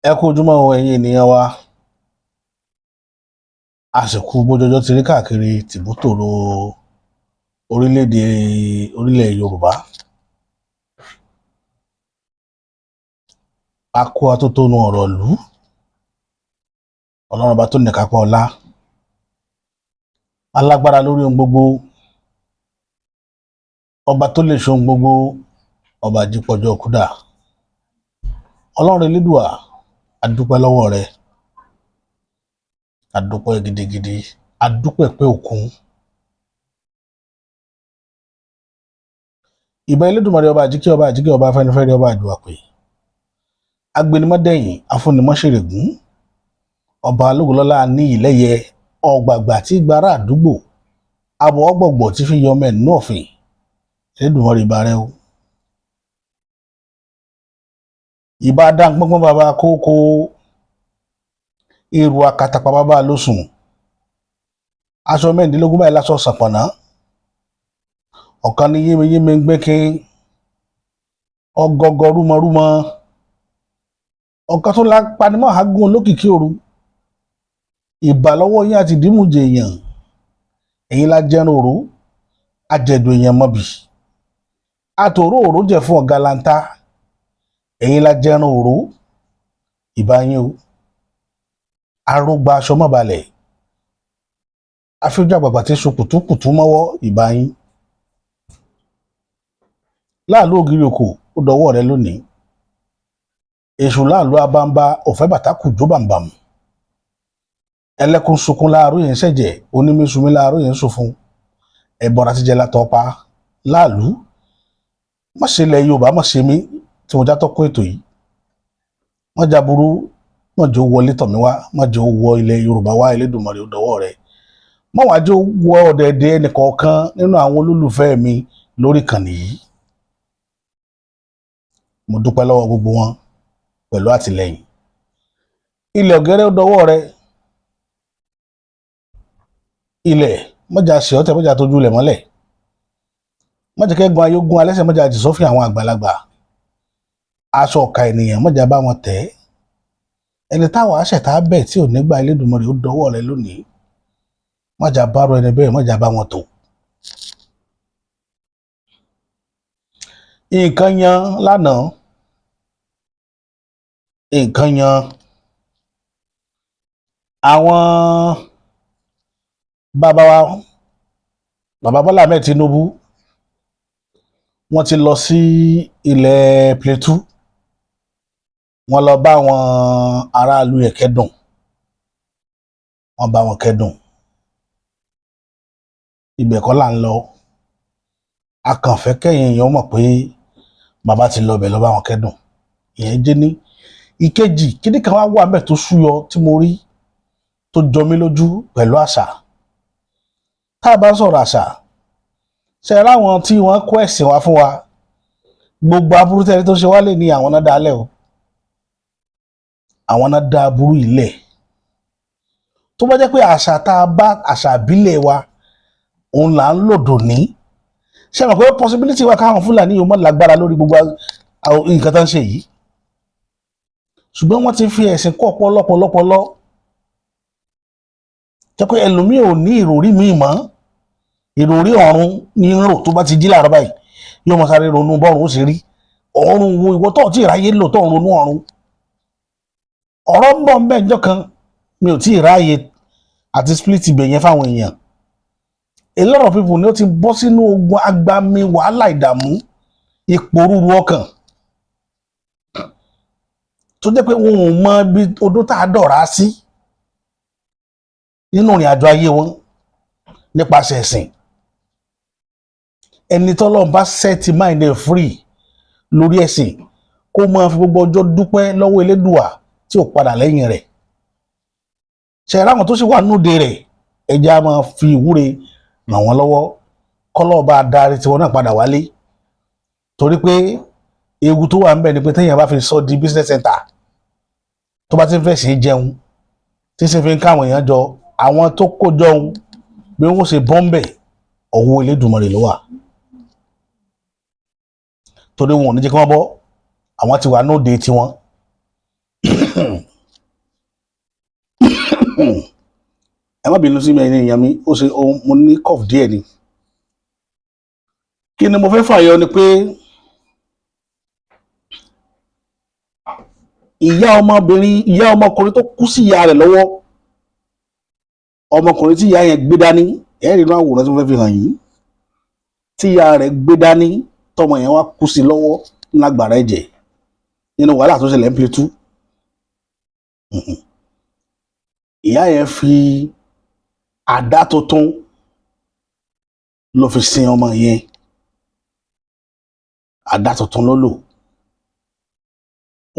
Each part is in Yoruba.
Ẹ kú ojúmọ́ o, ẹ̀yin ènìyàn wa. A sì kú bójọjọ́ ti rí káàkiri tìbútòrò orílẹ̀-èdè orílẹ̀ Yorùbá. A kó atótónu ọ̀rọ̀ ìlú. Ọlọ́run ọba tó níkápá ọlá, alágbára lórí ohun gbogbo, ọba tó lè ṣe ohun gbogbo, ọba jípọ̀jọ́ kúdà. Ọlọ́run Elédùà, a dúpẹ́ lọ́wọ́ rẹ, a dúpẹ́ gidigidi, a dúpẹ́ pé òkun. Ìbà Elédùmarè, ọba àjíkẹ́, ọba àjíkẹ́, ọba afẹ́nifẹ́re, ọba àjùwàpè, agbẹnimọ́dẹ̀yìn, afúnimọ́ṣèrègún, ọba alógúnlọ́lá níyìlẹ́yẹ, ọ̀gbàgbà tí gbára àdúgbò, àbọ̀ ọgbọ̀gbọ̀ tí fi yọmọ ẹ̀ nínú ọ̀fìn. Elédùmarè, ìbà rẹ o. Ìbà dáńpọ́npọ́n bàbá kókó, èrò àkàtàpà bàbá lóṣùn, aṣọ mẹ́rìndínlógún báyìí lásọ sàpọ̀nà, ọ̀kan ní yémeyéme ń gbẹ́kín, ọgọgọ rúmọrúmọ, ọ̀kan tó la panimọ́ àágùn olókìkí òru. Ìbà lọ́wọ́ yín àti ìdímùjẹ èèyàn, ẹ̀yin la jẹran òru, àjẹdùn èèyàn mọ́bì, àtòrò òró jẹ fún ọ̀gá lanta, ẹ̀yin la jẹran òru. Ìbà yín o. Arógbá aṣọ mọ́balẹ̀, afíjú àgbàgbà tí so kùtùkùtù mọ́wọ́. Ìbà yín. Láàlú ògiri òkò, ó dọwọ́ rẹ lónìí. Èṣù láàlú abámbá òfẹ́ bàtà kù jó bàǹbàmù, ẹlẹ́kùn sunkún láàárọ̀ yẹn ń ṣẹ̀jẹ̀, onímísùnmí láàárọ̀ yẹn ń ṣòfun, ẹ̀bọ̀ra ti jẹ látọ̀ pa láàlú. Má ṣe ilẹ̀ Yorùbá, má ṣe mí tí mo já tọ́kọ́ ètò yìí, má jaburú, má jẹ́ ó wọlé tọ̀ mí wá, má jẹ́ ó wọ ilẹ̀ Yorùbá wá. Elédùmarè, ó dọwọ́ rẹ. Má wàá jẹ́ ó wọ ọ̀dẹ̀dẹ̀ ẹnìkọ̀ọ̀kan nínú àwọn olólùfẹ́ mi lórí ìkànnì yìí. Mo dúpẹ́ lọ́wọ́ gbogbo wọn pẹ̀lú àtìlẹ́yìn. Ilẹ̀ ọ̀gẹ́rẹ́, ó dọwọ́ rẹ. Ilẹ̀ mọ́jà ṣe ọ́tẹ̀, mọ́jà tójú ilẹ̀ mọ́lẹ̀, mọ́jà kẹ́gun ayógún alẹ́sẹ̀, mọ́jà jìsọ́fìn àwọn àgbàlagbà, aṣọ ọ̀ka ènìyàn mọ́jà bá wọn tẹ̀, ẹni táwọn aṣẹ̀tá bẹ̀ tí ò nígbà. Elédùmarè, ó dọwọ́ rẹ lónìí. Mọ́jà bárò ẹni bẹ́ẹ̀, mọ́jà bá wọn tò. Nǹkan yan lánàá, nǹkan yan àwọn bàbá wa, bàbá Bọ́lá Ahmed Tinubu, wọ́n ti lọ sí ilẹ̀ Plateau, wọ́n lọ bá àwọn aráàlú yẹn kẹ́dùn, wọ́n bá wọn kẹ́dùn. Ibẹ̀ kọ́ là ń lọ. A kàn fẹ́ kẹ́yìn èèyàn mọ̀ pé bàbá ti lọ bẹ̀ lọ bá wọn kẹ́dùn. Ìyẹn jẹ́ ní ìkejì. Kíní kan wá wà mẹ́ tó súyọ tí mo rí tó jọ mí lójú pẹ̀lú àṣà. Tá a bá sọ̀rọ̀ àṣà, ṣe é ráwọn tí wọ́n kó ẹ̀sìn wá fún wa, gbogbo aburú tẹ́lẹ̀ tó ṣe wá lè ní àwọn náà dálẹ̀ o, àwọn náà dá aburú ilẹ̀. Tó bá jẹ́ pé àṣà tá a bá, àṣà ìbílẹ̀ wa òun là ń lòdò ní, ṣe mọ̀ pé possibility wà káwọn Fúlàní yóò mọ̀ lágbára lórí gbogbo nǹkan tó ń ṣe yìí? Ṣùgbọ́n wọ́n ti fi ẹ̀sìn kọ́ ọ̀pọ̀lọpọ̀lọpọ̀lọ, jẹ́ pé ẹlòmíì ò ní ìròrí míì mọ́, ìròrí ọ̀run ní ń rò. Tó bá ti jí láàárọ̀ báyìí, yóò máa sáré ronú bọ́run ó sì rí. Ọ̀run wo? Ìwọ tó tí ì ráyé lò tó ń ronú ọ̀run. Ọ̀rọ̀ ń bọ̀ ń bẹ̀ ńjọ́ kan, mi ò tí ì ráyè àti split ibẹ̀ yẹn fáwọn èèyàn. A lot of people ni ó ti bọ́ sínú ogun agbami wàhálà, ìdààmú, ìpòrúru ọkàn, tó jẹ́ pé wọn ò mọ ibi odó tá a dọ̀rá sí nínú ìrìn àjò ayé wọn nípasẹ̀ ẹ̀sìn. Ẹni tọ́lọ́run bá set mind ẹ̀ free lórí ẹ̀sìn, kó máa fi gbogbo ọjọ́ dúpẹ́ lọ́wọ́ Elédùà tí ò padà lẹ́yìn rẹ̀. Ṣe ráwọn tó sì wà núde rẹ̀, ẹja máa fi ìwúre ràn wọ́n lọ́wọ́, kọ́lọ́ bá darí tiwọn náà padà wálé, torí pé ewu tó wà ń bẹ̀ ni pé téèyàn bá fi sọ di business center, tó bá ti ń fẹ̀sìn jẹun, tí sì fi ń káwọn èèyàn jọ, àwọn tó kó jọun, bí wọ́n ṣe bọ́m̀bẹ̀, ọwọ́ Elédùmarè ló wà, torí wọn ò ní jẹ́ kí wọ́n bọ́. Àwọn ti wà nóde tiwọn. Ẹ má bínú sí mi, ẹ̀yin èèyàn mi, ó ṣe ohun mo ní cough díẹ̀ ni. Kí ni mo fẹ́ fàyọ ni pé ìyá ọmọbìnrin, ìyá ọmọkùnrin tó kú sí ìyá rẹ̀ lọ́wọ́, ọmọkùnrin tí ìyá yẹn gbé dání, ẹ rí inú àwòrán tí mo fẹ́ fi hàn yín, tí ìyá rẹ̀ gbé dání, tọmọ yẹn wá kú sí lọ́wọ́ lágbára ẹ̀jẹ̀ nínú wàhálà tó ṣẹlẹ̀ ń Plateau. Ìyá yẹn fi àdá tuntun ló fi sin ọmọ yẹn. Àdá tuntun ló lò.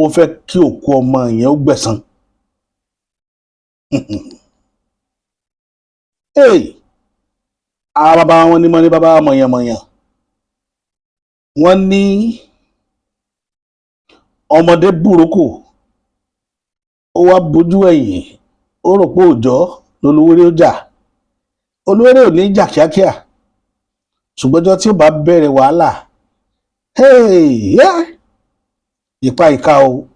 Ó fẹ́ kí òkú ọmọ yẹn ó gbẹ̀san. Hey! Àwọn bàbá wọn ní mọ́ ní bàbá mọ̀yànmọ̀yàn, wọ́n ní ọmọdé burúkú, ó wá bójú ẹ̀yìn, ó rò pé òòjọ́ lolúwéré ó jà. Olúwéré ò ní jà kíákíá, ṣùgbọ́n ọjọ́ tí ó bá bẹ̀rẹ̀ wàhálà, hey, yeah, ìpa ìka o.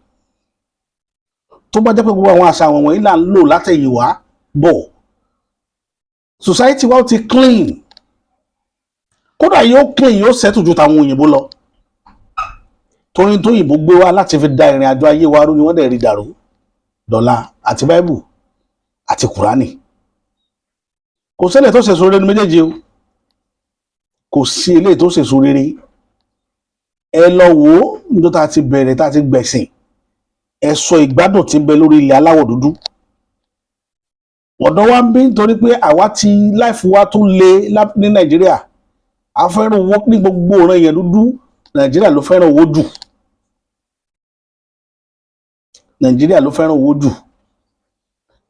Tó bá jẹ́ pé gbogbo àwọn àṣà àwọn wọ̀nyí là ń lò látẹ̀yìnwá bọ̀, society wa ó ti clean. Kódà yóò clean, yóò settle ju tàwọn òyìnbó lọ, torí tó òyìnbó gbé wá láti fi da ìrìn àjò ayé wa rú ni wọ́n dẹ̀ rí dàrú dọ̀la, àti báíbù àti kùránì. Kò sílẹ̀ tó ṣèso rere ní méjèèjì o, kò sí eléyìí tó ṣèso rere. Ẹ lọ wò ó, níjọ́ tá a ti bẹ̀rẹ̀, tá a ti gbẹ̀sìn, ẹ sọ ìgbádùn tí ń bẹ lórí ilẹ̀ aláwọ̀ dúdú ọ̀dọ̀ wa ń bí, nítorí pé àwa ti life wa tún le ní Nàìjíríà. A fẹ́ràn owó ní gbogbo ọ̀ràn yẹn dúdú. Nàìjíríà ló fẹ́ràn owó jù. Nàìjíríà ló fẹ́ràn owó jù.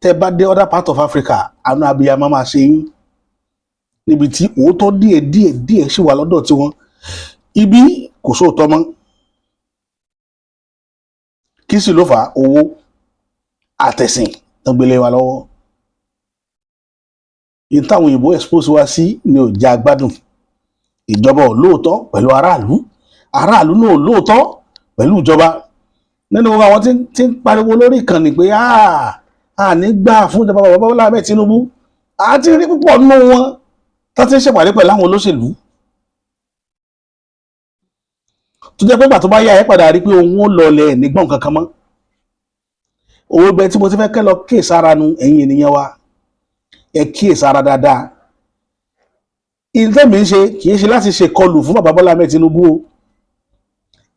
Tẹ́ bá dé other part of Africa, àánú abiyamọ máa ṣe yín, níbi tí òótọ́ díẹ̀ díẹ̀ díẹ̀ sì wà lọ́dọ̀ tiwọn. Ibi kò sóòótọ́ mọ́. Kí sì ló fà á? Owó àtẹ̀sìn tó gbélé wa lọ́wọ́. Yìí táwọn òyìnbó expose wa sí ni ò jẹ́ agbádùn. Ìjọba ò lóòótọ́ pẹ̀lú aráàlú, aráàlú náà ò lóòótọ́ pẹ̀lú ìjọba. Nínú gbogbo àwọn tí ń pariwo lórí ìkànnì pé a ní gbà fún ìjọba bàbá Bọ́lá Ahmed Tinubu, a ti rí púpọ̀ nínú wọn tó ti ń ṣèpàdé pẹ̀lú àwọn olóṣèlú, tó jẹ́ pé ìgbà tó bá yá, ẹ padà rí pé òun ó lọlẹ̀ nígbọ̀n kankan mọ́. Owó bẹ tí mo ti fẹ́ kẹ́ lọ kíyèsára nu. Ẹ̀yin ènìyàn wa, ẹ kíyèsára dáadáa. Ìtẹ́ mi ń ṣe kì í ṣe láti ṣe kọlù fún bàbá Bọ́lá Ahmed Tinubu o.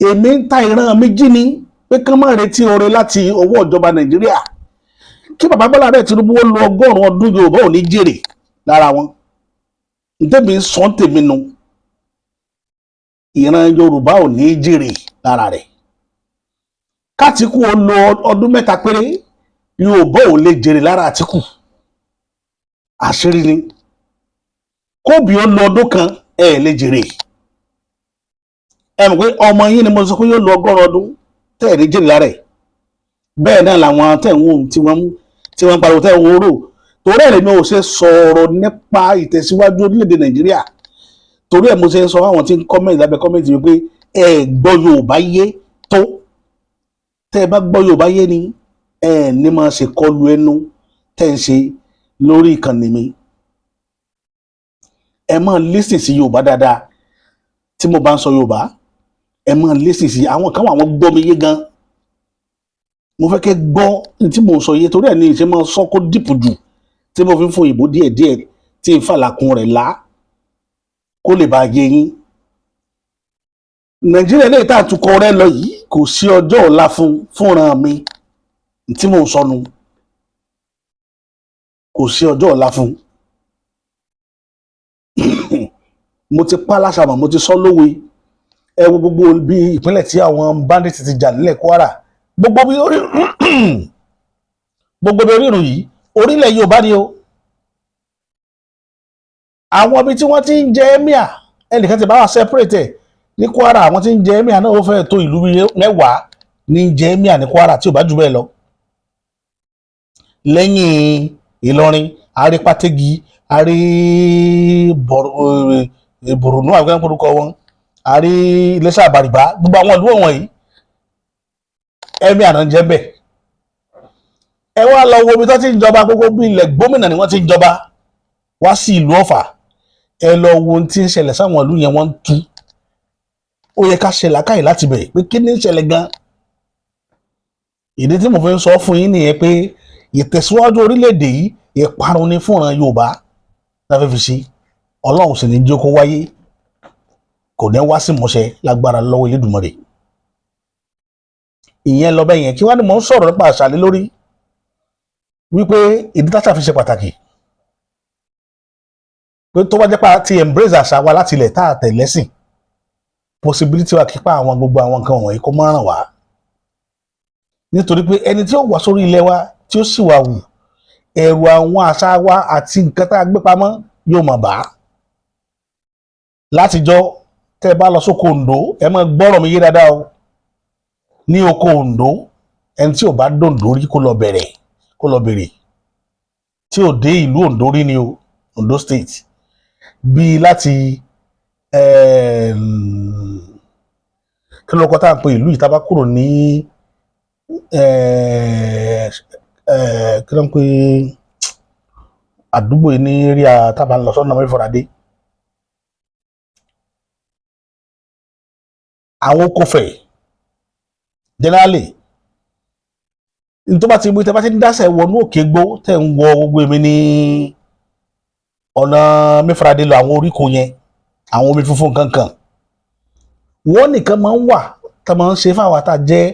Èmi ń ta ìran mi jí ni pé kán má retí oore láti ọwọ́ ìjọba Nàìjíríà. Kí bàbá Bọ́lá Ahmed Tinubu ó lo 100 ọdún, Yorùbá ò ní jèrè lára wọn. Ìtẹ́ mi ń sọ tèmi nu, ìran Yorùbá ò ní jèrè lára rẹ̀. Kátìkù ó lo ọdún 3 péré, Yorùbá ò lè jèrè lára Àtìkù, àṣírí ni. Kóbi ó lo ọdún 1, ẹ lè jèrè. Ẹ mọ̀ pé ọmọ yín ni mo sọ pé yóò lo 100 ọdún, tẹ́ ẹ̀ ní jèrè lára ẹ̀. Bẹ́ẹ̀ náà làwọn tẹ̀ ń wò tí wọ́n ń pariwo, tẹ̀ ń wò rò. Torí ẹ̀ lèmi ò ṣe sọ̀rọ̀ nípa ìtẹ̀síwájú orílẹ̀-èdè Nàìjíríà. Torí ẹ̀ mo ṣe ń sọ fáwọn tí ń comment lábẹ́ comment wípé ẹ gbọ́ Yorùbá yé tó. Tẹ́ ẹ bá gbọ́ Yorùbá yé ni, ẹ ní máa ṣe kọlu ẹnu tẹ́ ń ṣe lórí ìkànnì mi. Ẹ máa listen sí Yorùbá dáadáa. Tí mo bá ń sọ Yorùbá, ẹ máa listen sí. Àwọn kan wà, wọ́n gbọ́ mi yé gan. Mo fẹ́ kẹ́ gbọ́ ní tí mo ń sọ yé. Torí ẹ̀ ní ìṣe máa sọ kó deep jù, tí mo fi ń fún òyìnbó díẹ̀díẹ̀, tí n fàlàkùn rẹ̀ lá kó lè bá yé yín. Nàìjíríà lè tá àtúkọ rẹ lọ yìí, kò sí ọjọ́ ọ̀la fún fúnra mi tí mò ń sọnù. Kò sí ọjọ́ ọ̀la fún. Mo ti pa láṣàmọ̀, mo ti sọ lówe. Ẹ wo gbogbo bí ìpínlẹ̀ tí àwọn bandits ti jà nílẹ̀ Kwara, gbogbo bí orírun yìí, orílẹ̀ Yorùbá ni o. Àwọn ibi tí wọ́n ti ń jẹ emir, ẹnìkan ti bá wa separate ẹ̀ ní Kwara. Àwọn tí ń jẹ emir náà, ó fẹ́ tó ìlú 10 ní jẹ emir ní Kwara, tí ò bá jù bẹ́ẹ̀ lọ. Lẹ́yìn Ìlọrin, àrí Pátégì, àrí Borno, àgbẹ̀ orúkọ wọn, àrí Iléṣà, Àbàrìbá, gbogbo àwọn ìlú wọ̀nyí, emir náà ń jẹ́ bẹ́ẹ̀. Ẹ wá lọ wo ibi tó ti ń jọba. Gbogbo bí ilẹ̀ gómìnà ni wọ́n ti ń jọba wá sí ìlú Ọ̀fà. Ẹ lọ wo ohun tí ń ṣẹlẹ̀ sáwọn ìlú yẹn, wọ́n ń tú. Ó yẹ ká ṣe làákàyè láti bẹ̀ pé kí ni ń ṣẹlẹ̀ gan. Ìdí tí mo fi ń sọ fún yín nìyẹn pé ìtẹ̀síwájú orílẹ̀-èdè yìí, ìparun ni fúnran Yorùbá láfẹ́ fi ṣe. Ọlọ́run sì ní jẹ́ kó wáyé, kò ní wá sí ìmúṣẹ lágbára lọ́wọ́ Elédùmarè. Ìyẹn lọ bẹ́ẹ̀ yẹn. Kí wá ní mò ń sọ̀rọ̀ nípa àṣà lé lórí, wípé ìdí táṣà fi ṣe pàtàkì, pé tó bá jẹ́ pé a ti embrace àṣà wa láti ilẹ̀ tá a tẹ̀ lẹ́sìn, possibility wa kípa àwọn gbogbo àwọn nǹkan wọ̀nyí kó má ràn wá, nítorí pé ẹni tí ó wà sórí ilẹ̀ wa tí ó sì wà wù, ẹ̀rù àwọn àṣà wa àti nǹkan tá a gbé pamọ́ yóò máa bà á. Látijọ́, tẹ́ ẹ bá lọ sóko Oǹdó, ẹ máa gbọ́rọ̀ mi yé dáadáa o. Ní oko Oǹdó, ẹni tí ò bá dòǹdó rí, kó lọ bẹ̀rẹ̀, kó lọ bèrè. Tí ò dé ìlú Oǹdó rí ni o, Oǹdó State, bíi láti kí ló kọ́ tá à ń pè ìlú yìí, tá a bá kúrò ní kí ló ń pè àdúgbò yìí ní area tá a bá ń lọ sọ́nà Mẹ́fọ̀ràdé, àwọn okòfẹ̀ generally ní, tó bá ti tẹ́ bá ti ń dásẹ̀ wọnú òkè gbó, tẹ́ ń wọ gbogbo èmi ní ọ̀nà Mẹ́fọ̀ràdé lọ, àwọn oríko yẹn, àwọn omi funfun kankan, wọ́n nìkan máa ń wà tá a máa ń ṣe fáwọn tá a jẹ́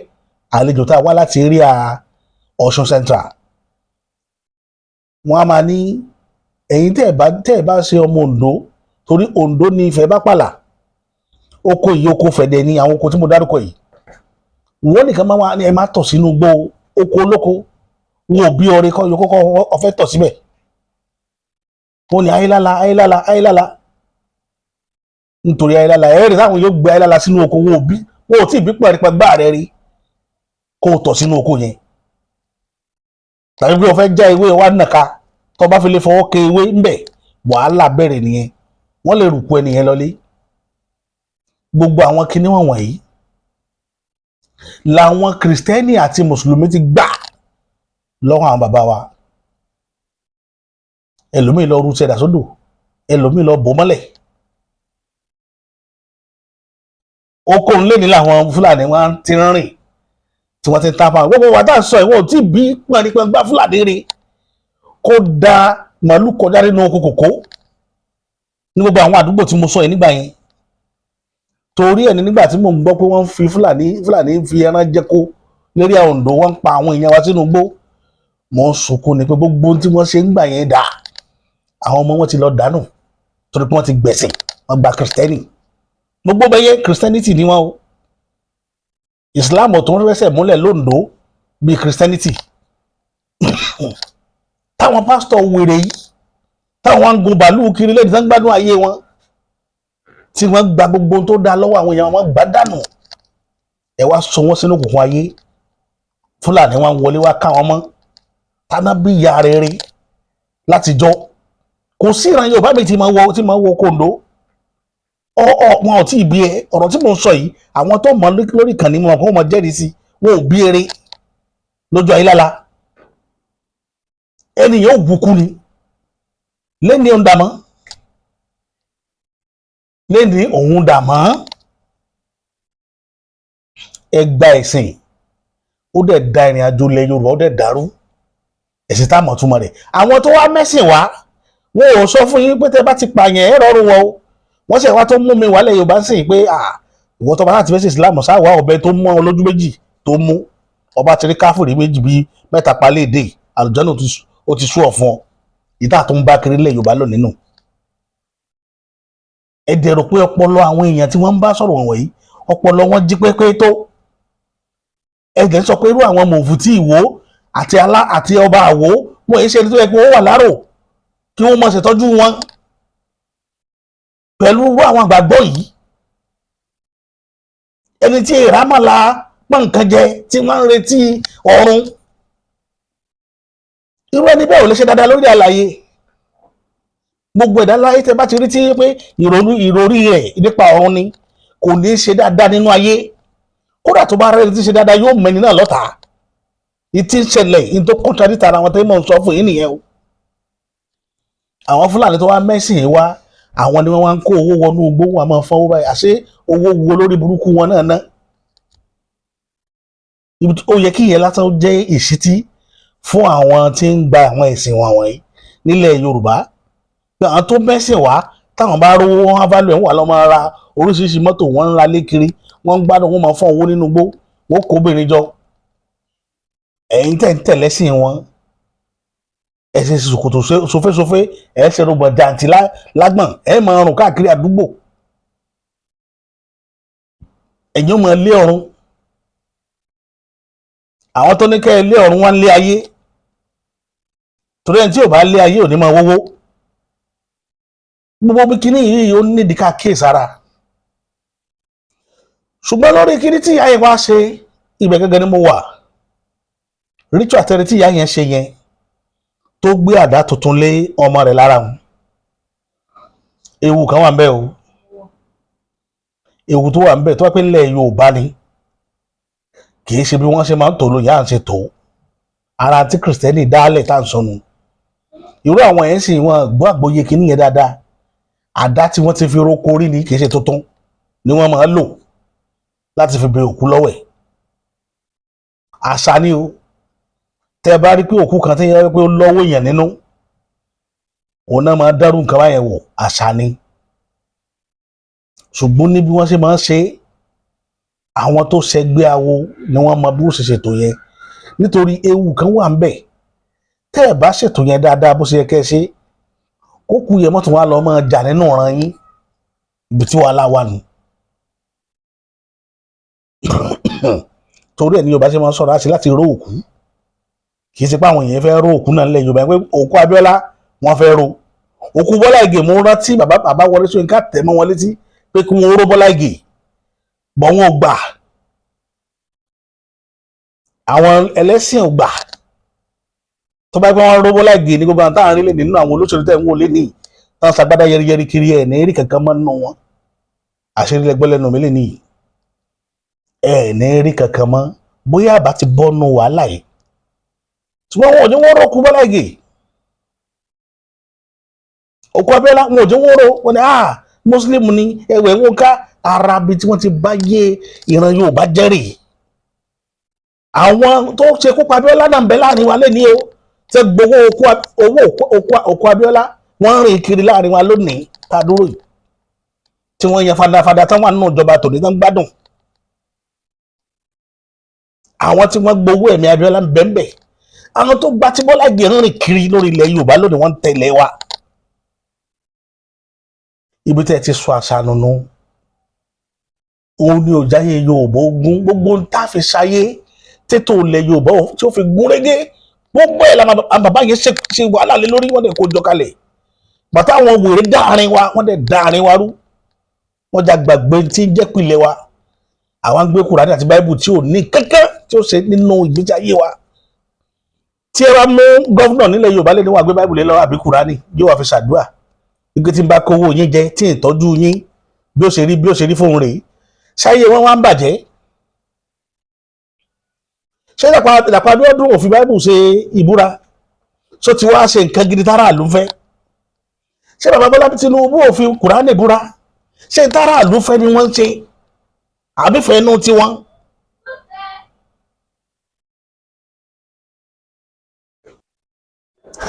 àlejò tá a wá láti area Ọ̀ṣun Central. Wọ́n á máa ní ẹ̀yin tẹ́ ẹ̀ bá ṣe ọmọ Oǹdó, torí Oǹdó ní Ifẹ̀ bá pàlà, oko yìí, oko fẹ̀dẹ̀ ni àwọn oko tí mo dárúkọ yìí. Wọ́n nìkan máa wá ní ẹ má tọ̀ sínú igbó oko olóko. Wọn ò bí ọrẹ kọ́ yòókù kọ́ ọ̀fẹ́ tọ̀ síbẹ̀. Wọ́n ní ayélála, ayélála, ayélála, nítorí ayélála ẹ̀rì táwọn yóò gbé ayélála sínú oko. Wọn ò bí, wọn ò tí ì bí pẹ̀lú gbá rẹ rí kó o tọ̀ sínú oko yẹn, tàbí bí o fẹ́ já ewé wa nàka, tó bá fi lè fọwọ́ ke ewé ńbẹ̀, wàhálà bẹ̀rẹ̀ nìyẹn. Wọ́n lè rùkú ẹnìyẹn lọlé. Gbogbo àwọn kinní wọ̀nyí làwọn Kìrìsìtẹ́nì àti Mùsùlùmí ti gbà lọ́wọ́ àwọn bàbá wa. Ẹlòmíì lọ rú tẹ̀dá sódò, ẹlòmíì lọ bò mọ́lẹ̀. Oko ńlẹ̀ ní làwọn Fúlàní wọn ti rìn tí wọ́n ti ń tápà. Gbogbo wa tá à ń sọ, ìwọ̀n ò tí bí pọnipọn gbá Fúlàní rí kó da màálù kọjá nínú oko kòkó ní gbogbo àwọn àdúgbò tí mo sọ yìí nígbà yẹn. Torí ẹ̀ ní nígbà tí mò ń gbọ́ pé wọ́n ń fi Fúlàní fi ẹran jẹko lérí àwọn Oǹdó, wọ́n ń pa àwọn èèyàn wa sínú igbó, mò ń sunkún ni pé gbogbo ohun tí wọ́n ṣe ń gbà yẹn dà, àwọn ọmọ wọn ti lọ dànù, torí pé wọ́n ti gbẹ̀sìn, wọ́n gba Kìrìsìtẹ́nì. Gbogbo bẹ́yẹ Christianity ni wọ́n o. Islam tó ń rẹ́sẹ̀ múlẹ̀ lóńdó bíi Christianity, táwọn pásítọ̀ wèrè yìí, táwọn ń gun bàálù kiri lẹ́yìn tó ń gbádùn ayé wọn, tí wọ́n gba gbogbo tó dá lọ́wọ́ àwọn èèyàn wọn gbá dànù. Ẹ wá sọ wọ́n sínú òkùnkùn ayé. Fúlàní wọn wọlé wá ká wọn mọ́ táná bí ìyá rere látijọ́. Kò sí ìran Yorùbá mi tí máa wọ kòńdó ọ ọ wọn ò tí ì bí ẹ. Ọ̀rọ̀ tí mò ń sọ yìí, àwọn tó mọ̀ lórí ìkànnì wọn kò mọ̀ jẹ́rìí sí. Wọn ò bí eré lójú ayé lála ẹni yóò bukú ni lẹ́ni òun dàmọ́, lẹ́ni òun dàmọ́. Ẹ gba ẹ̀sìn, ó dẹ̀ da ìrìn àjò ilẹ̀ Yorùbá, ó dẹ̀ dàrú. Ẹ̀sìn tá a mọ̀ túmọ̀ rẹ̀, àwọn tó wá mẹ́sìn wá, wọn ò sọ fún yín pé tẹ́ bá ti pààyàn ẹ̀ rọrùn wọn o. Wọ́n sì wá tó mú mi wálẹ̀ Yorùbá ń sìn pé ìwọ tó bá láti fẹ́ sí Islam, sáwà ọ̀bẹ tó mú ọ lójú méjì tó mú ọba ti rí káfíìrì méjì bíi mẹ́ta palẹ̀ èdè àlùjànnà, ó ti sú ọ fún ọ. Ìta tó ń bá kiri ilẹ̀ Yorùbá lónìí nù. Ẹ dẹ̀rọ pé ọpọlọ àwọn èèyàn tí wọ́n ń bá sọ̀rọ̀ wọ̀nyí, ọpọlọ wọn jí pépé tó. Ẹ dẹ̀ ń sọ pé irú àwọn mọ̀fùtí Ìwó àti alá àti ọba Àwó wọn èyí ṣe ẹni tó yẹ kí wọ́n wà lárò, kí wọ́n máa ṣètọ́jú wọn pẹ̀lú irú àwọn àgbàgbọ́ yìí. Ẹni tí ìrámọ̀lá pọ́n nǹkan jẹ tí wọ́n ń retí ọ̀run, irú ẹni bẹ́ẹ̀ ò lè ṣe dáadáa lórí àlàyé. Gbogbo ẹ̀dá láyé tẹ́ bá ti rí tí pé ìrònú ìròrí rẹ̀ nípa ọ̀run ni, kò ní ṣe dáadáa nínú ayé. Kódà tó bá rẹ́ni tí ṣe dáadáa, yóò mẹ́ni náà lọ́tàá. Ìtí ń ṣẹlẹ̀ ní tó contradict ara wọn tẹ́ mọ̀ ń sọ fún yín nìyẹn o. Àwọn Fúlàní tó wá mẹ́sìn wá, àwọn ni wọ́n wá ń kó owó wọnú igbó, wọn máa fọwọ́ báyìí. Àṣé owó wo lórí burúkú wọn náà ná? Ó yẹ kí ìyẹn lásán jẹ́ ìṣítí fún àwọn tí ń gba àwọn ẹ̀sìn wọn wọ̀nyí nílẹ̀ Yorùbá, pé àwọn tó mẹ́sìn wá, táwọn bá rówó wọn á value ẹ̀, wọ́n wà lọ́ máa ra oríṣiríṣi mọ́tò, wọ́n ń ra lé kiri, wọ́n ń gbádùn, wọ́n máa fọ́n owó nínú igbó, wọ́n kó obìnrin jọ. Ẹ̀yin tẹ̀ ń tẹ̀lẹ́sìn wọn, ẹ ṣe ṣòkòtò sofésofé, ẹ ṣe rògbòn jàǹtí lágbọ̀n, ẹ máa rùn káàkiri àdúgbò, ẹ̀yin ó máa lé ọ̀run. Àwọn tó ní kẹ́ ẹ lé ọ̀run wá ń lé ayé, torí ẹni tí ò bá lé ayé ò ní máa wówó. Gbogbo bí kíní yìí, ó nídìí ká kíyèsára. Ṣùgbọ́n lórí kíní tí ìyá yẹn wá ṣe, ibẹ̀ gẹ́gẹ́ ni mo wà. Ritual tẹ́lẹ̀ tí ìyá yẹn ṣe yẹn, tó gbé àdá tuntun lé ọmọ rẹ̀ lára wọn, ewu kan wà ń bẹ o. Ewu tó wà ń bẹ, tó wá pé ilẹ̀ Yorùbá ni, kì í ṣe bí wọ́n ṣe máa ń tò ló yá à ń ṣe tó ara tí Kìrìsìtẹ́nì dálẹ̀ tá à ń sọnù. Irú àwọn yẹn sì wọ́n gbọ́ àgbọ́yé kìíní yẹn dáadáa. Àdá tí wọ́n ti fi roko rí ni, kì í ṣe tuntun ni wọ́n máa ń lò láti fi bẹ òkú lọ́wẹ̀. Àṣà ni o. Tẹ́ ẹ bá rí pé òkú kan tí yẹn pé ó lọ́wọ́ èèyàn nínú, òun náà máa dárú nǹkan báyẹn wò. Àṣà ni. Ṣùgbọ́n ní bí wọ́n ṣe máa ń ṣe, àwọn tó ṣẹgbẹ́ awo ni wọ́n mọ bí wọ́n ṣe ṣètò yẹn, nítorí ewu kan wà ń bẹ̀. Tẹ́ ẹ bá ṣètò yẹn dáadáa bó ṣe yẹ kẹ́ ẹ ṣe, kókù yẹn mọ́tò wa lọ máa jà nínú ọ̀ràn yín, ibi tí wàhálà wà nù. Torí ẹ̀ ní Yorùbá ṣe máa ń sọ̀rọ̀ àṣẹ láti ró òkú. Kì í ṣe pé àwọn èèyàn fẹ́ ró òkú náà nílẹ̀ Yorùbá, pé òkú Abíọ́lá wọ́n fẹ́ ró, òkú Bọ́lá Ìgè, mo rántí bàbá bàbá Wọlé Ṣóyínká tẹ̀ mọ́ wọn létí pé kí wọ́n ró Bọ́lá Ìgè bọ̀, wọn ò gbà. Àwọn ẹlẹ́sìn ò gbà. Tó bá gbé wọn ró Bọ́lá Ìgè ní, gbogbo àwọn táwọn rí lè nínú àwọn olóṣèlú tẹ̀ ń wò lé ní táwọn sagbádá yẹriyẹri kiri, ẹ̀ ní rí kankan mọ́ nínú wọn. Àṣírí lẹgbẹ́ lẹ́nu mi lè níyì, ẹ̀ ní rí kankan mọ́. Bóyá àbá ti bọ́nu wàhálà yìí, ṣùgbọ́n wọn ò ní wọ́n rọ́ọ̀kú Bọ́lá Ìgè. Òkú Abíọ́lá, wọn ò jẹ́ wọ́n ró. Wọn ni, ah, Muslim ni ẹwẹ̀ wọn ká ara bí tí wọ́n ti bá yé ìran Yorùbá jẹ́rìí. Àwọn tó ṣe kópa Abíọ́lá náà ń bẹ láàrin wa lẹ́ni o, tẹ gbowó owó òkú Abíọ́lá, wọ́n rìn kiri láàrin wa lónìí tá a dúró yìí, tí wọ́n yan fadafada tán wà nínú ìjọba tòní tán gbádùn. Àwọn tí wọ́n gbowó ẹ̀mí Abíọ́lá ń bẹ ń bẹ. Àwọn tó gba tí Bọ́lá Ìgè ń rìn kiri lórí ilẹ̀ Yorùbá lónìí, wọ́n ń tẹ̀lé wa. Ibi tẹ́ ẹ ti sọ àṣà nùnú, òun ni òjáyé Yorùbá ogun. Gbogbo ń tá a fi ṣayé tètò ilẹ̀ Yorùbá tí ó fi gún régé, gbogbo ẹ̀ làwọn bàbá yẹn ṣe wàhálà lé lórí. Wọ́n dẹ̀ kó jọ kalẹ̀. Bàtà àwọn wèrè dáàrin wa, wọ́n dẹ̀ dáàrin wa rú, wọ́n já gbàgbé tí ń jẹ́ pilẹ̀ wa. Àwọn gbé Kùránì àti Báíbù tí ò ní kankan tí ó ṣe nínú ìgbésí ayé wa. Tí ẹ bá mú governor nílẹ̀ Yorùbá lé ní, wàá gbé Báíbù lé lọ́wọ́ àbí Kùránì, yóò wá fi ṣàdúrà ike tí ń bá kówó yín jẹ, tí ì tọ́jú yín, bí ó ṣe rí, bí ó ṣe rí fóun rèé. Ṣáyé wọn wá ń bàjẹ́. Ṣé Dàpọ̀ Abíọ́dún òfin Báíbù ṣe ìbúra ṣó ti wá ṣe nǹkan gidi tára àlú fẹ́? Ṣé bàbá Bọ́lá Tinubu òfin Kùránì búra, ṣé tára àlú fẹ́ ni wọ́n ń ṣe, àbífẹ́ inú tiwọn?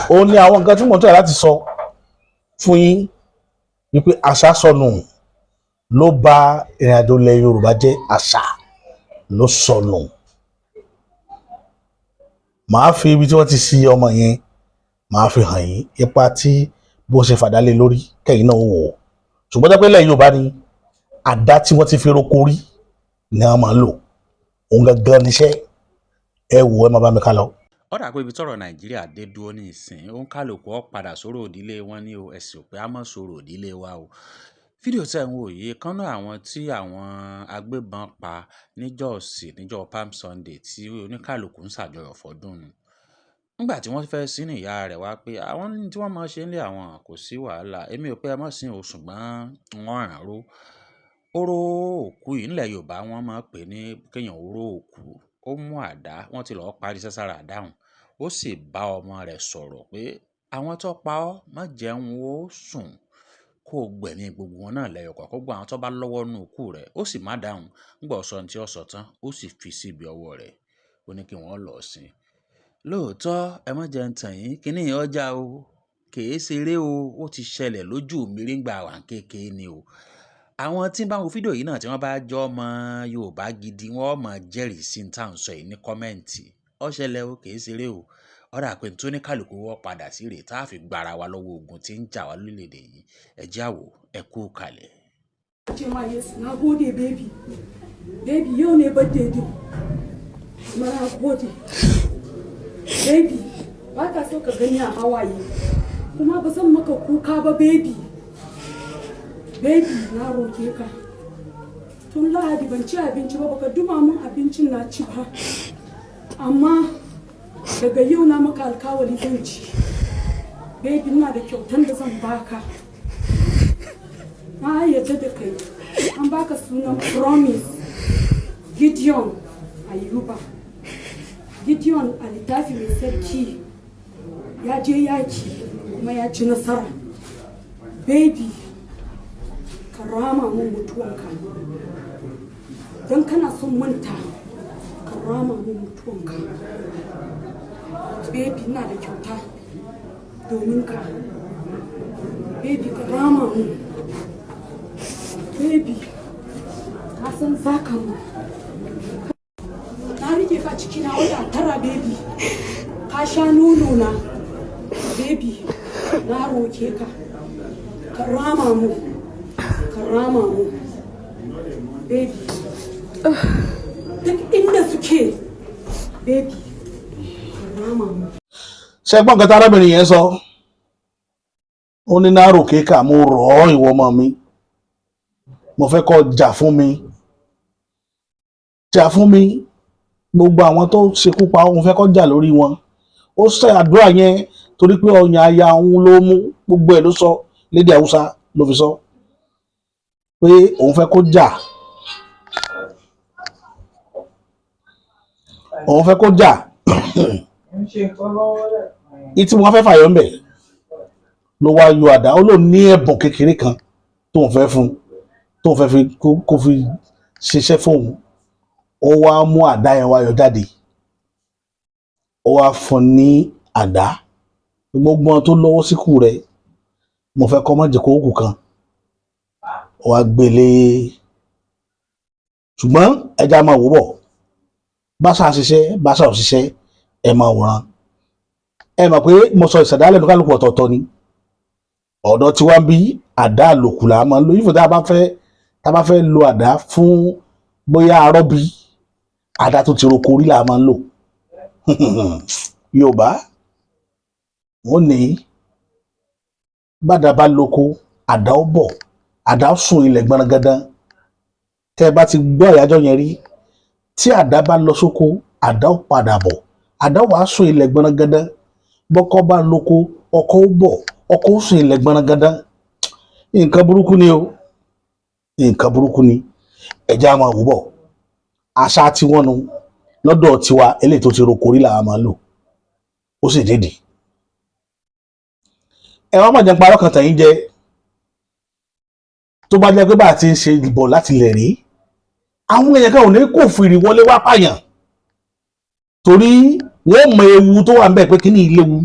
Ó ní àwọn nǹkan tí mo ń tọ́ láti sọ fún yín wípé àṣà sọnù ló bà ìrìn àjò ilẹ̀ Yorùbá jẹ́. Àṣà ló sọnù. Màá fi ibi tí wọ́n ti sí ọmọ yẹn, màá fi hàn yín, ipa tí bó ṣe fàdálé lórí, kẹ́yìn náà wò ó. Ṣùgbọ́n tó pé ilẹ̀ Yorùbá ni, àdá tí wọ́n ti fi roko rí ni wọ́n máa ń lò. Òun gangan níṣẹ́. Ẹ wò, ẹ má bá mi ká lọ. Ó dà pé ibi tọ́rọ̀ Nàìjíríà dé dúró ní ìsìn, ó ń kálukú ó padà sórò ìdílé wọn ní o. Ẹ̀sìn ò pé a mọ̀ sórò ìdílé wa o. Fídíò tẹ́ ń wò yìí kan náà, àwọn tí àwọn agbébọn pa níjọ́ ọ̀sì, níjọ́ Palm Sunday tí oníkálukú ń ṣàjọyọ̀ fọ́dún ni. Nígbà tí wọ́n fẹ́ sin ní, ìyá rẹ̀ wá pé àwọn ní tí wọ́n máa ṣe nílé àwọn, kò sí wàhálà. Èmi ò pé ẹ má sin o, ṣùgbọ́n wọ́n ràn ró. Ó ró òkú yìí. Nílẹ̀ Yorùbá, wọ́n máa ń pè ní kéèyàn ó ró òkú. Ó mú àdá, wọ́n ti lọ́ọ́ parí iṣẹ́ sára àdá ọ̀hún. Ó sì bá ọmọ rẹ̀ sọ̀rọ̀ pé àwọn tó pa ọ́, má jẹun ó sùn, kó o gbẹ̀mí gbogbo wọn náà lẹ́yọ kọ̀ọ̀kan, gbogbo àwọn tó bá lọ́wọ́ nínú ikú rẹ̀. Ó sì má dáhùn. Ńgbà ó sọ ohun tí ó sọ tán, ó sì fi síbi ọwọ́ rẹ̀. Ó ní kí wọ́n lọ sin. Lóòótọ́, ẹ má jẹ́ ń tàn yín, kíní yìí ọjà o, kèé ṣeré o, ó ti ṣẹlẹ̀ lójú mi rí ńgbà wà kékeré ni o. Àwọn tí ń bá wo fídíò yìí náà, tí wọ́n bá jọ ọmọ Yorùbá gidi, wọ́n máa jẹ́rìí sí ní tá à ń sọ yìí ní comment. Ó ṣẹlẹ̀ o, kèé ṣeré o. Ó dà pé tó ní kálukú wọ́n padà sí rèé tá a fi gbára wa lọ́wọ́ ogun tí ń jà wá lórílẹ̀-èdè yìí. Ẹ jẹ́ á wò, ẹ kú kalẹ̀. Ce ma Yesu, na gode baby. Baby, yau ne birthday din. Kuma na gode. Baby, ba ka so ka gani a hawaye. Kuma ba zan maka kuka ba, baby. Baby, na roke ka. Tun Lahadi ban ci abinci ba, baka duma min abincin na ci ba. Amma daga yau na maka alkawari zan ci. Baby, ina da kyautan da zan baka. Na yarda da kai. An baka sunan Promise Gideon Ayuba. Gideon a Littafi Mai Sarki ya je yaki kuma ya ci nasara. Baby, ka rama mun mutuwanka. Don kana son manta, ka rama mun mutuwanka. Baby, ina da kyauta domin ka. Baby, ka rama mun. Baby, ka san za ka mu. Na rike ka ciki na wata 9, baby. Ka sha nono na. Baby, na roke ka. Ka rama mu. Ka rama mu. Baby. Duk inda suke. Baby, ka rama mu. Ṣe gbọ́n nǹkan tí arábìnrin yẹn sọ? Ó ní náírà kéka, mo rọ̀ ọ́, ìwọ ọmọ mi, mo fẹ́ kó jà fún mi, jà fún mi. Gbogbo àwọn tó ṣekú pa òun, fẹ́ kó jà lórí wọn. Ó ṣe àdúrà yẹn torí pé ọyàn aya òun ló mú. Gbogbo ẹ̀ ló sọ lédè Haúsá, ló fi sọ pé òun fẹ́ kó jà, òun fẹ́ kó jà. Ìtí wọn fẹ́ fàyọ̀ ńbẹ̀ ló wá yọ àdá. Ó lóun ní ẹ̀bùn kékeré kan tóun fẹ́ fún, tóun fẹ́ fi kó fi ṣiṣẹ́ fóun. Ó wá mú àdá yẹn, wá yọ jáde, ó wá fún ní àdá. Gbogbo wọn tó lọ́wọ́ síkù rẹ̀, mo fẹ́ kọ́ má jẹ́ kó kù kan. Ó wá gbélé, ṣùgbọ́n ẹja máa wò bọ̀. Báṣà ṣiṣẹ́, báṣà ò ṣiṣẹ́, ẹ máa wòran. Ẹ mọ̀ pé mo sọ, ìṣẹ̀dálẹ̀ ní kálukú ọ̀tọ̀ọ̀tọ̀ ni. Ọ̀dọ̀ tí wọ́n bí àdá àlòkù là á máa ń lò. Ìfọ̀ tá a bá fẹ́ lo àdá fún bóyá arọ́bí, àdá tó ti roko orí là á máa ń lò. Yorùbá wọ́n ní bàdà bá loko, àdá ó bọ̀, àdá ó sùn ilẹ̀ gbọ̀nrangandan. Tẹ́ ẹ bá ti gbọ́ àyájọ́ yẹn rí, tí àdá bá lọ sóko, àdá ó padà bọ̀, àdá wàá sùn ilẹ̀ gbọ̀nrangandan. Bọ́kọ́ bá loko, ọkọ́ ó bọ̀, ọkọ́ ó sùn ilẹ̀ gbọ̀nrangandan. Nǹkan burúkú ni o, nǹkan burúkú ni. Ẹ̀jẹ̀ á máa wò bọ̀. Àṣà tiwọn nu. Lọ́dọ̀ tiwa, eléyìí tó ti roko orí làwọn máa ń lò, ó sì dédìí. Ẹ wá má jẹ́ n parọ́ kan tẹ̀yìn jẹ. Tó bá jẹ́ pé bá a ti ń ṣe bọ̀ láti lè rí, àwọn èèyàn kan ò ní kò fìrì wọlé wá pààyàn, torí wọ́n mọ ewu tó wà ń bẹ̀ pé kí ní ìléwu.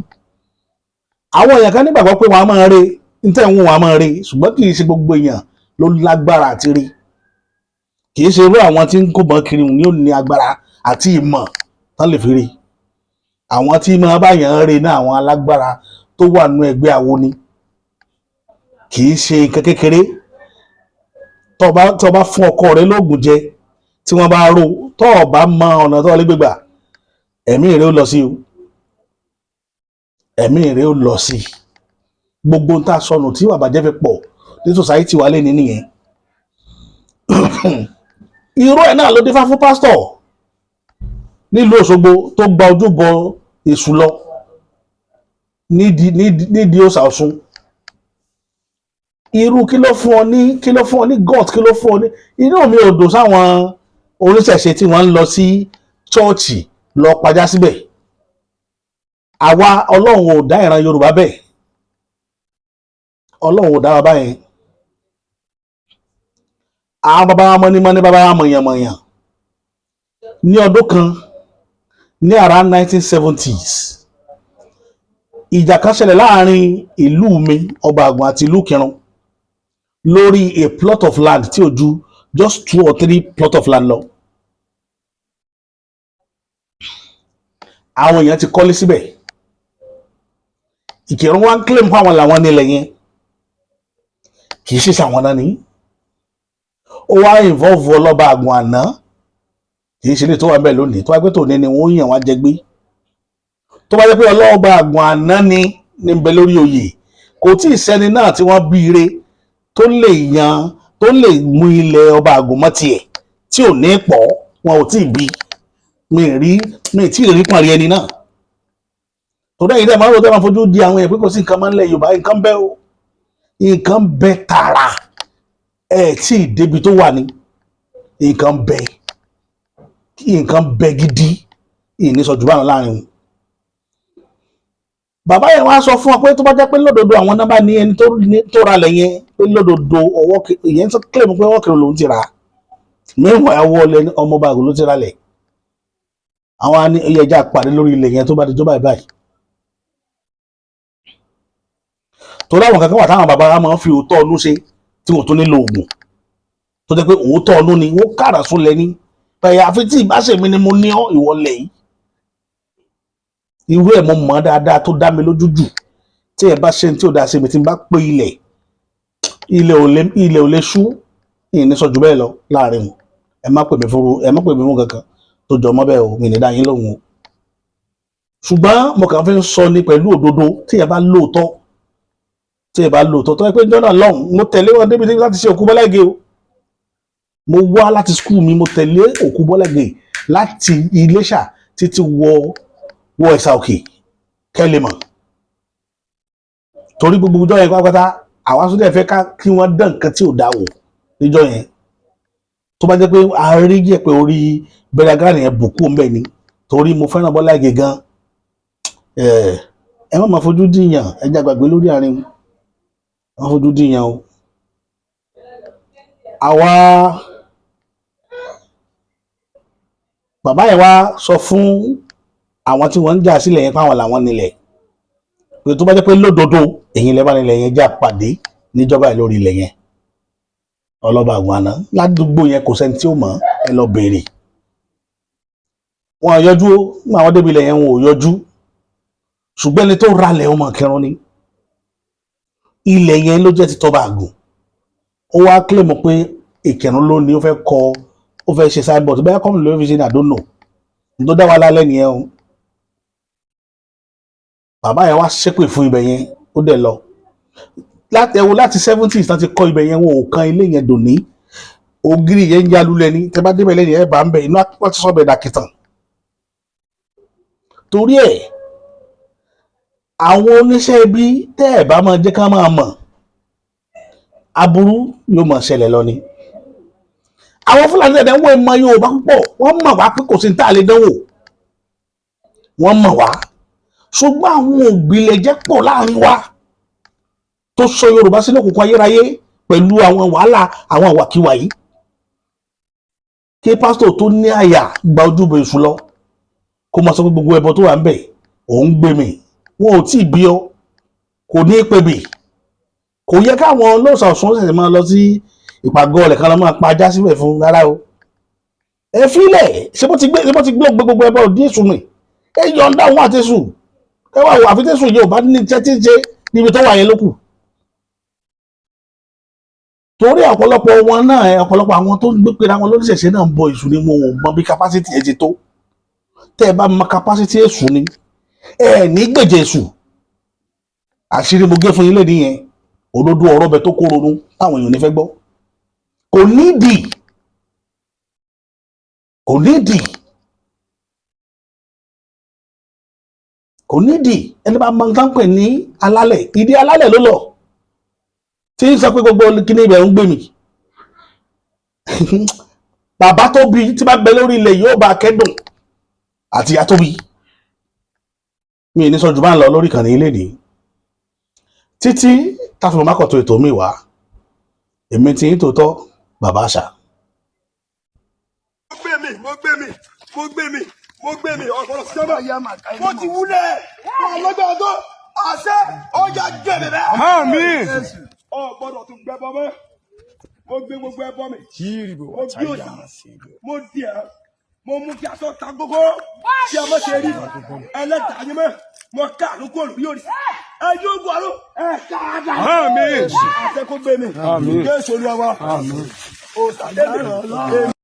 Àwọn èèyàn kan nígbàgbọ́ pé wọ́n á máa re níta ìwọ̀n, wọn á máa re, ṣùgbọ́n kì í ṣe gbogbo èèyàn ló lágbára àti rí. Kì í ṣe irú àwọn tí ń kó bọ́n kiri ní ó ní agbára àti ìmọ̀ tán lè fi rí. Àwọn tí máa bá yàn re náà, àwọn alágbára tó wà nínú ẹgbẹ́ awo ni. Kì í ṣe nǹkan kékeré. Tó bá fún ọkọ rẹ lóògùn jẹ, tí wọ́n bá rò, tó o bá mọ ọ̀nà tó lè gbégbà, ẹ̀mí rẹ ó lọ sí o, ẹ̀mí rẹ ó lọ sí. Gbogbo ń tà sọnù tí ìwà bàjẹ́ fi pọ̀ ní society wa lé ní nìyẹn. Irú ẹ̀ náà ló dífá fún pásítọ̀ nílùú Òṣogbo tó gba ojúbọ Èṣù lọ nídìí òòṣà Ọ̀ṣun. Irú kí ló fún ọ ní, kí ló fún ọ ní gut, kí ló fún ọ ní? Inú mi ò dùn sáwọn oníṣẹ̀ṣe tí wọ́n ń lọ sí. Chọ́ọ̀chì lọ pajá síbẹ̀. Àwa, Ọlọ́run ò dá ìran Yorùbá bẹ́ẹ̀. Ọlọ́run ò dá wa báyẹn. Àwọn bàbá wa mọ́nímọ́ní, bàbá wa mọ̀yànmọ̀yàn. Ní ọdún kan ní around 1970s, ìjà kan ṣẹlẹ̀ láàrin ìlú mi, Ọba Àgùn, àti ìlú Kírun lórí a plot of land tí ò ju just two or three plot of land lọ. Àwọn èèyàn ti kọ́lé síbẹ̀. Ìkírun wá ń claim fún àwọn làwọn nílẹ̀ yẹn, kì í ṣe ṣàwọn náà ní. Ó wá involve ọlọ́ba Àgùn àná, kì í ṣe lè tó wà bẹ́ẹ̀ lónìí. Tó wá pé tòní ni wọ́n yàn wá jẹ gbé. Tó bá jẹ́ pé ọlọ́ba Àgùn àná ni ní bẹ lórí oyè, kò tí ì sẹ́ni náà tí wọ́n bí ire tó lè yan, tó lè mú ilẹ̀ Ọba Àgùn mọ́ tiẹ̀ tí ò ní pọ̀. Wọn ò tí ì bí mi rí, mi tí ì rí pọ̀n rí ẹni náà. Torí ẹ̀yin dẹ̀ máa ń rò, tẹ́ máa fojú di àwọn èèyàn pé kò sí nǹkan máa ń lẹ̀ Yorùbá. Nǹkan bẹ́ o, nǹkan bẹ tààrà. Ẹ̀ tí ì débi tó wà ní nǹkan bẹ, nǹkan bẹ gidi. Ìní sọ jù báwọn láàrin wọn. Bàbá yẹn wá sọ fún ọ pé tó bá jẹ́ pé lódodo àwọn nọ́mbà ní ẹni tó ra lẹ̀ yẹn, pé lódodo ọwọ́ ìyẹn tó claim pé ọwọ́ kiri lòún ti rà á, meanwhile ọwọ́ lẹni ọmọọba Àgùn ló ti ra lẹ̀. Àwọn á ní iye ẹja pàdé lórí ilẹ̀ yẹn tó bá di tó báyìí báyìí. Torí àwọn kankan wà táwọn bàbá wa máa ń fi òótọ́ ọdún ṣe tí wọ́n tún nílò oògùn, tó jẹ́ pé òótọ́ ọdún ni wọ́n kàrà sún lẹ́ni pẹ̀yà. Àfi tí ìbáṣe mi ni mo ní ọ́ ìwọlẹ̀ yìí. Irú ẹ̀ mo mọ̀ dáadáa tó dá mi lójú jù. Tí ẹ bá ṣe tí ò dáa sí mi, tí n bá pé ilẹ̀, ilẹ̀ ò lè ṣú. Ìyẹn ní sọ jù bẹ́ẹ̀ lọ láàrin wọn. Ẹ má pè mí fún, ẹ má pè mí fún kankan tó jọ mọ́ bẹ́ẹ̀ o. Mi ní dá yín lóhùn o, ṣùgbọ́n mo kàn fi ń sọ ni pẹ̀lú òdodo. Tí ẹ bá lóòótọ́, tí ẹ bá lóòótọ́, tó yẹ pé jọ́nà lọ́hùn, mo tẹ̀lé wọn débi láti ṣe òkú Bọ́lá Ìgè o. Mo wá láti school mi, mo tẹ̀lé òkú Bọ́lá Ìgè láti Iléṣà títí wọ Ẹ̀sà Òkè kẹ́lẹ́mọ̀, torí gbogbo ọjọ́ yẹn pátápátá, àwa sódẹ̀ fẹ́ ká kí wọ́n dán nǹkan tí ò dá wò níjọ́ yẹn. Tó bá jẹ́ pé a rí jẹ́ pé orí bẹ̀rẹ̀ gánà yẹn bùkún ń bẹ̀ ni, torí mo fẹ́ràn Bọ́lá Ìgè gan. Ẹ má máa fojú dìyàn. Ẹ jẹ́ àgbàgbé lórí àárín wọn, má fojú dìyàn o. Àwa bàbá yẹn wá sọ fún àwọn tí wọ́n ń jà sílẹ̀ yẹn páwọn làwọn nílẹ̀, pé tó bá jẹ́ pé lódodo èyí lẹ́bàá nílẹ̀ yẹn, já pàdé níjọba yìí lórí ilẹ̀ yẹn. Ọlọ́ba Àgùn àná ládùúgbò yẹn, kò sẹ́ni tí ó mọ̀. Ẹ lọ béèrè. Wọn yọjú ó. Nígbà wọn débi ilẹ̀ yẹn, wọn ò yọjú. Ṣùgbọ́n ẹni tó ralẹ̀, ọmọ kẹrun ni. Ilẹ̀ yẹn ló jẹ́ ti tọ́ba Àgùn. Ó wá claim pé Ìkẹrùn ló ní, ó fẹ́ kọ́, ó fẹ́ ṣe signboard bẹ́ẹ̀ kọ́mù ló fi ṣe ní. I don't know ní tó dá wa lálẹ́ nìyẹn o. Bàbá yẹn wá ṣépè fún ibẹ̀ yẹn, ó dẹ̀ lọ. Láti ẹwo, láti 70s láti kọ́ ibẹ̀ yẹn, wọn ò kan ilé yẹn dòní. Ògiri yẹn ń yálulẹ̀ ní. Tẹ́ bá débẹ̀ lẹ́yìn, ẹ̀ bá ń bẹ̀ inú wọ́n ti sọ bẹ̀ dàkìtàn. Torí ẹ̀, àwọn oníṣẹ́ ibi, tẹ́ ẹ̀ bá máa jẹ́ ká máa mọ̀, aburú yóò máa ṣẹlẹ̀ lọ ni. Àwọn Fúlàní ẹ̀dẹ̀ ń wọ ìmọ̀ Yorùbá púpọ̀. Wọ́n mọ̀ wá pé kò sí ní tá a lè dánwò. Wọ́n mọ̀ wá, ṣùgbọ́n àwọn òbílẹ̀jẹ́ pọ̀ láàrin wa tó sọ Yorùbá sínú òkùnkùn ayérayé pẹ̀lú àwọn wàhálà, àwọn àwàkiwà yìí. Kí pásítọ̀ tó ní àyà gba ojúbọ èṣù lọ, kó máa sọ pé gbogbo ẹbọ tó wà ń bẹ̀ òun gbé mi, wọn ò tí ì bí ọ, kò ní í pebè. Kò yẹ káwọn olóòṣà Ọ̀ṣun ṣẹ̀ṣẹ̀ máa lọ sí ìpàgọ́ rẹ̀ kan lọ máa pa ajá síbẹ̀ fún rárá o. Ẹ fílẹ̀. Ṣé bó ti gbé gbogbo ẹbọ òdí èṣù mi? Ẹ yọ̀ǹda òun àti èṣù, ẹ wá wò. Àfi tẹ̀sùn yìí ò bá ní iṣẹ́ tí ń ṣe níbi tó wà yẹn lókù. Torí ọ̀pọ̀lọpọ̀ wọn náà, ọ̀pọ̀lọpọ̀ àwọn tó ń gbé pera wọn lóríṣẹ̀ṣẹ̀ náà ń bọ èṣù ni. Wọn ò mọ bí capacity ẹ ti tó. Tẹ́ ẹ bá mọ capacity èṣù ni, ẹ ní gbèjè èṣù. Àṣírí mo gé fún yín lẹ́ni yẹn. Òdodo ọ̀rọ̀ bẹ tó kó ronú táwọn èèyàn ní fẹ́ gbọ́. Kò nídìí, kò nídìí, kò nídìí. Ẹni bá máa ń tán pè ní alálẹ̀, ìdí alálẹ̀ ló lọ tí ń sọ pé gbogbo kíní ibẹ̀ ń gbé mi. Bàbá tó bí tí bá bẹ lórí ilẹ̀ yóò bá kẹ́dùn. Àti ìyá tóbi mi ní sọ jù bá ń lọ lórí ìkànnì ilé ní títí táfìmọ̀ mákọ̀tún ètò mi wá. Èmi ti ń tòótọ́, bàbá àṣà. Mo gbé mi, mo gbé mi, mo gbé mi, mo gbé mi. Ọ̀pọ̀lọpọ̀ sẹ́mọ̀ mo ti wúlẹ̀ wọn lọ́gbà tó àṣẹ ọjà gbé mi bẹ́ẹ̀. Àmín. Ọ gbọ́dọ̀ tún gbẹ bọ́ mọ́. Mo gbé gbogbo ẹbọ mi, mo gbé òsì, mo di ẹ, mo mú kí aṣọ ta gógó kí a má ṣe rí ẹlẹ́dàá yín mọ́. Mo ká àlùkò olùbí òrì ẹ yóò gbọ́ àlọ́ ẹ káàdà. Àmín. Àṣẹ kó gbé mi. Jésù Olúwa wa. Àmín.